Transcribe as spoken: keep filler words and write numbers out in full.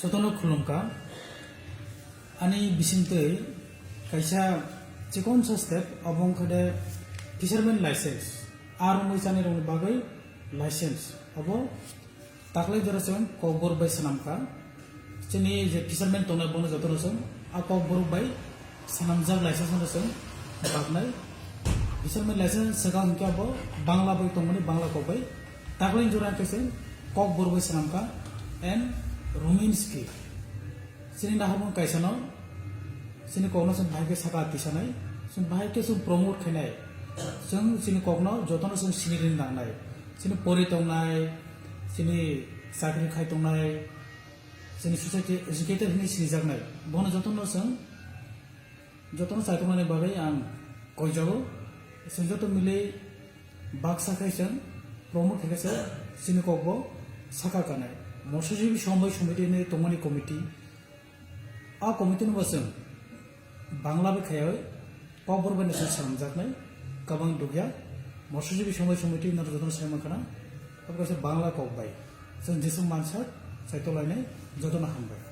Jotono khulumkha. Ani bisingtwi kaisa chikonsa step, abo wngkha de fisherman license. A romwi chanirokni bagwi license. Abo taklai jora chwng kokborok bai swnamkha. Chini je fisherman tongnai, bono jotono chwng a kokborok bai swnamjak license no chwng baknai. Fisherman license swkang hwnkhe abo Bangla bai tongmani, Bangla kok bai. Taklai jora hwnkhe chwng kokborok bai swnamkha and Rominski. Chini naharmung kaisano, chini kokno chwng bahai khe saka tisanai, chwng bahai khe chwng promote khainai, chwng chini kokno jotono chwng sinirwi nangnai, chini pori tongnai, chini chakri khai tongnai, chini society educated hinwi sinijaknai, bono jotono chwng, jotono chaitongnani bagwi ang koijago, chwng joto mili baksa khai chwng promote khaikhe se chini kokbo saka kanai. Morsajwi sombai somiti hinwi tongmani committee, a committee no bo chwng Bangla bai khaiwi kokborok bai no chwng swnamjaknai, kwbang dukya. Morsajwi sombai somiti no jotono sai mankha na, abo kaisa Bangla kok bai chwng jeswk mansak sai tolainai, jotono hambai.